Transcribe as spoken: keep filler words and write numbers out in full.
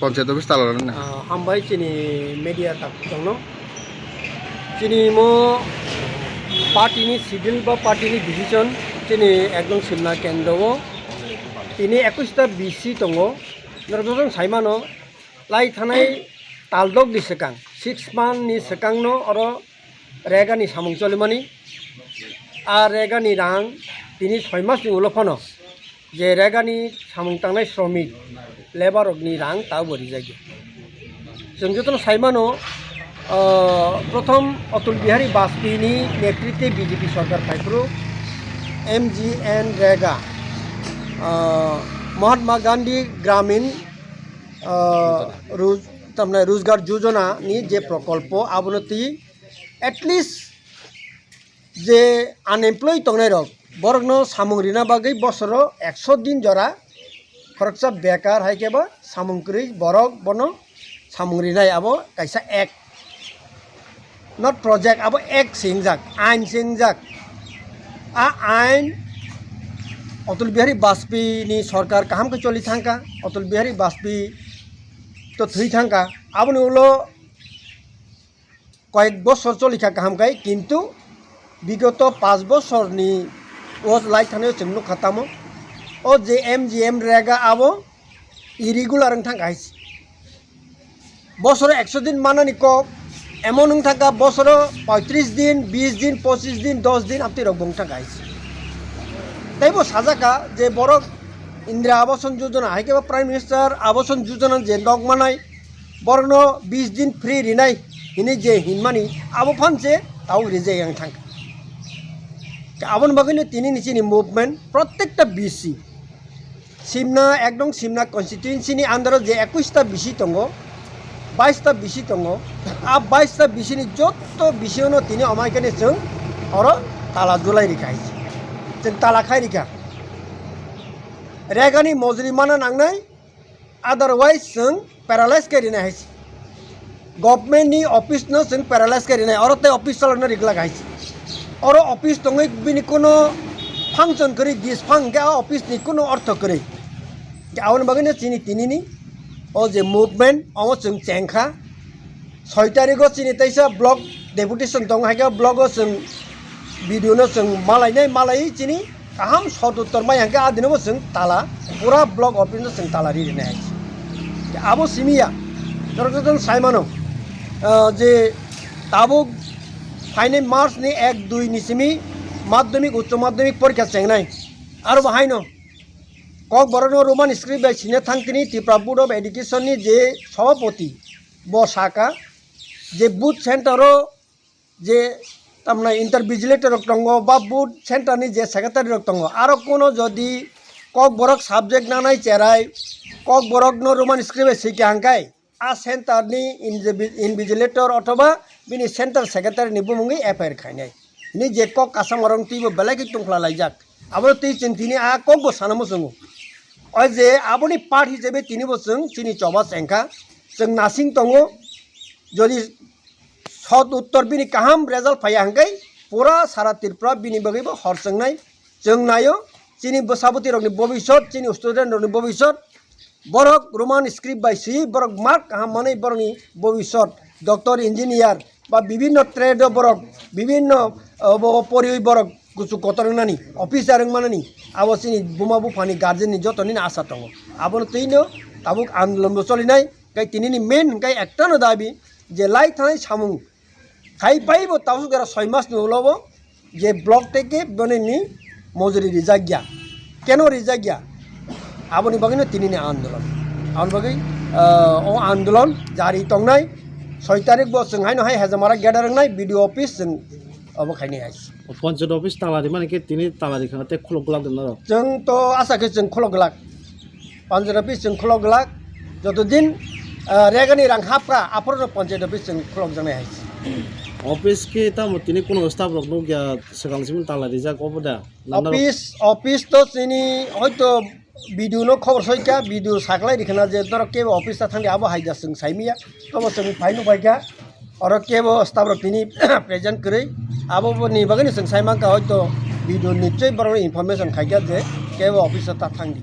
Panchayat office tala rwna. Ah, hambai chini media tak tongno. Chini mo party ni schedule ba party ni decision chini ekdom simna kendro o. Tini ekwis ta B C tongo. Norok joto saimano lai thanai taldok ni swkang, six month ni swkang no oro rega ni samung cholimani. A rega ni rang tini soi mas ni ulo phano je rega ni samung tangnai sromik, labour rok ni rang ta bo rijak ya. Chwng jotono sai mano, ah, prothom Atal Bihari Vajpayee ni netritwe B J P sorkar phaiphuru M G N rega, ah, Mahatma Gandhi Gramin, ah, Roj-, tamni Rojgar Yojana ni je prokolpo abono twi at least je unemployed tongnai rok, borokno samung rina bagwi bosoro ekso din jora khoroksa bekar hai khe ba samung kwrwi borok bono samung rinai, abo kaisa act, not project, abo act se wngjak, ain se wngjak. A ain Atal Bihari Vajpayee ni sorkar kaham khe choli thangkha, Atal Bihari Vajpayee to thwi thangkha, aboni ulo koyek bosor choli kha kaham khai, kintu bigoto panch bosor ni o lai thani o chwng nukha tamo, o je M G N rega abo irregular wng thang hai se. Bosoro ekso din manani kok emon wng thang kha, bosoro poitris din, bis din, pochis din, dos din amtwi rok bo wng thang hai se. Tei bo sajak kha je borok Indira Abasan Yojana hai khe bo Prime Minister Abasan Yojana je nok manai, borokno bis din free rinai hinwi je hinmani, abo phan se tabuk rijak yang thang kha. Aboni bagwino tini ni chini movement, prottekta B C, Simna, ekdom Simna constituency ni under o je ekwis ta B C tongo, bais ta B C tongo, a bais ta B C ni jotto B C o no tini omai khe ni chwng oro tala dulai rikha hai se. Chwng tala khai rikha. Rega ni mojri mana nangnai, otherwise chwng paralyze khe rinai hai se. Government ni office no chwng paralyze khe rinai, oro tei office chalokna rijak hai se. Oro office tongwi bini kuno function kwrwi, disfang khe a office ni kuno ortho kwrwi. Khe aboni bagwi no chini tini ni o je movement omo chwng chengkha. Soi tarikh o chini teisa block deputation tongo, hai khe block o chwng B D O no chwng malainai, malaiwi chini kaham sot uttor mai hwnkhe a dino bo chwng tala, pura block office no chwng tala ri rinai hai se. Abo simi ya, norok joto sai mano, ah, je tabuk phainai March ni ek dui ni simi madhyamik, uccho madhyamik porikha chengnai. Aro bo haino Kokborok no Roman script bai sina thang tini Tripura Board of Education ni je sabhapati bo saka je booth center o je tamna inter vigilator rok tongo ba booth center ni je secretary rok tongo, aro kuno jodi Kokborok subject nanai cherai Kokborok no Roman script bai swi kha hwnkhe a center ni invi-, invigilator othoba bini center secretary ni bumungwi F I R khainai. Ni je kok kasamorok twibo belai khe tungphla laijak. Abo twi chwng tini a kokbo sana muchungo. O je aboni part hisabe tini bo chwng chini choba chengkha, chwng nasing tongo. Jodi sot uttor bini kaham result phaiya hwnkhe pura sara Tripura bini bagwi bo hor chwngnai. Chwng naio chini bwsabwtwi rokni bobisot, chini student rokni bobisot. Borok Roman script bai swi borok mark kaham manwi borokni bobisot doctor, engineer ba bibinno trade o borok bibinno, uh, bo poriwi borok kuchuk kotor wngnani, officer wngmanani abo chini buma buphani guardian ni joto nini asa tongo. Abono twino tabuk andolon bo cholinai, kai tinini main hwnkhe ektano dabi je lai thanai samung Khai pai bo tabuk jora soi mas ni ulo bo je block tei ke boni ni mojori rijak ya. Keno rijak ya? Aboni bagwi no tini ni andolon. Aboni bagwi, ah, o andolon jari tongnai. Soi tarik bo chwng haino hai Hejamara gather wngnai B D O office chwng obo khainai hai. O panchayat office tala rimani khe tini tala rikha tei khulok glak dwna rok. Chwng to asa khe chwng khulok glak. Panchayat office chwng khulok glak, joto din, ah, regani rang hapra, aphuru no panchayat office chwng khulok jaknai hai se. Office khe tamo tini kuno staff rok nukya, swkang simi tala rijak obo da? Office, office to chini hoito B D O no khobor soika, B D O saklai rikha na je norok kebo office ta thangdi abo hai da chwng saimiya, tobo chwng phai nukbaikha. Oro kebo staff rok tini present kwrwi, abo ni bagwi no chwng sai mankha, hoito B D O nichoi borok information khaikha je kebo office o ta thangdi.